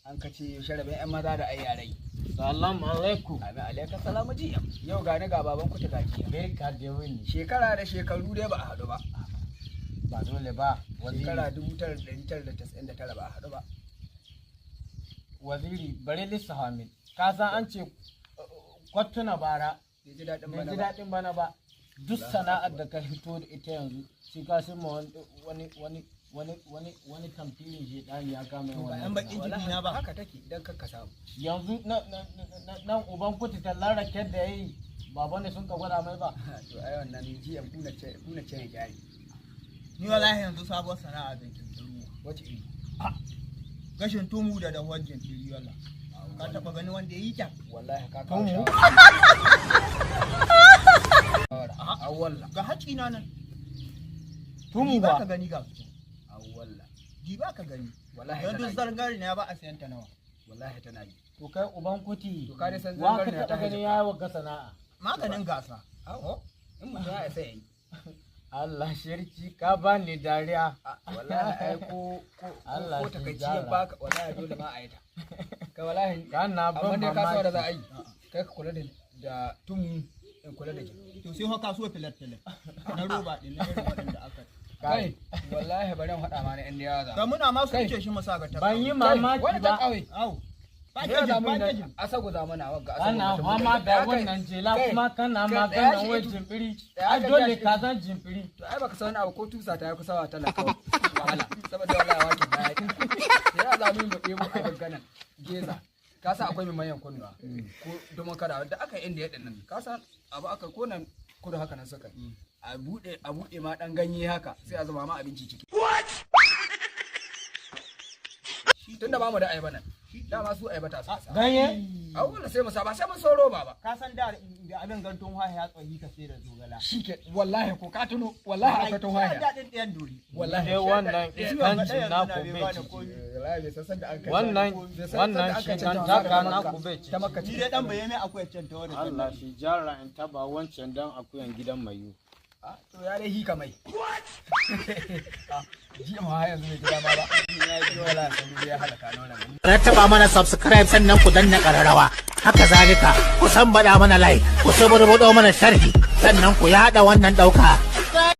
An ka ce sharabin 'yan maza da ayyarai. Salamu alaikum. Amin alaika salamu jiya. Yau gani ga baban ku ta gajiya. Barka da wuni. Shekara da shekaru dai ba a haɗu ba. Ba dole ba. Shekara 1999 ba a haɗu ba. Waziri bari lissafa min. Ka san an ce kwattuna bara. Bai ji daɗin Bai bana ji ba. daɗin bana ba. Duk sana'ar da ka fito da ita yanzu sai ka san ma wani wani wani wani wani tamfirin shedani ya kama yin Ba wannan yan bakin sana'a. ciki na ba. Haka take idan ka samu. Yanzu nan uban kuti tallar raken da yayi baba ne sun ka gwada mai ba. To ai wannan GM kuna ce kuna ce ne jari. Ni wallahi yanzu sabuwar sana'a zan kirkiro. Wace iri? Gashin tumu da dahuwar jinkiri wala. Ka taba gani wanda ya yi ta? Wallahi ka kawo Tumu? shawara. Awwalla. Ga haƙi na nan. Tumu Di ba ba. ka gani ga su. Awwalla. Di ba ka gani. Wallahi Don tana duk yi. zargari ne ba a sayan ta nawa. Wallahi tana yi. To kai uban kuti. To ka dai san wa ka zangarniya ta taɓa ganin haifi. yayi wa sana'a. Maganin gasa. Aho. In mutum ya isa yayi. Allah shirki ka bani dariya. Wallahi ai ko ko Allah ko shi takaici ya gyara. baka wallahi dole ma a yi ta. Ka wallahi Kana ban amma dai kasuwa da za a mamaki. yi. Kai ka kula da da tumu in kula da jini. To sai ho kasuwa filet filet. Na roba din na irin waɗanda aka. Kai wallahi bari in faɗa ma na inda ya za. Ga muna ma su Kai. ce shi mu sa ga ta. Ban yi Kai, mamaki wani ta ba. ƙauye. Au. Ya Packaging zamu na packaging. asago zamana wagga asago. Kana mutum. fama da Ya kai- wannan jela kai, kuma kana kai, magana tsaya shi wai ito. jimfiri. Tsaya Ai ka dole ja shi ka ito. san jimfiri. To ai baka san wani abu ko tusa ta yi kusa wa talaka wahala saboda wallahi wake baya. Ya zamu mu ɗebo a ganganan geza. Ka san akwai mai manyan kunnuwa ko domin kada da aka yi inda ya dinnan ka san abu aka ko nan kudu haka nan suka yi. A buɗe ma ɗan ganye haka sai a zuba ma abinci ciki. Tunda ba mu da ayaba nan dama su ayaba ta suka sa. Ganye? A wala sai mu sa ba sai mun so roba ba. Ka san da da abin gantun hwaya ya tsohi ka sai da zogala. Shi ke wallahi ko ka tuno wallahi akwai tun haya. Daɗin ɗayan dori. Wallahi. Dai wannan iskancin naku bai ciki. Wallahi bai san sanda an kai. Wannan bai san wannan sanda an kai shigantaka ta naku bai Ta ciki. maka Ni dai dan bayyana akwai can ta wadda. Allah shi jara in taba wancan dan akuyan gidan mayu. Ah, to ya dai hika mai. Ji ma har yanzu bai ji dama ba. Ya ji wala sauri ya halaka nuna. Rattaba mana subscribe sannan ku danna kararrawa. Haka zalika ku san bada mana like, ku suburbudo mana sharhi, sannan ku yada wannan dauka.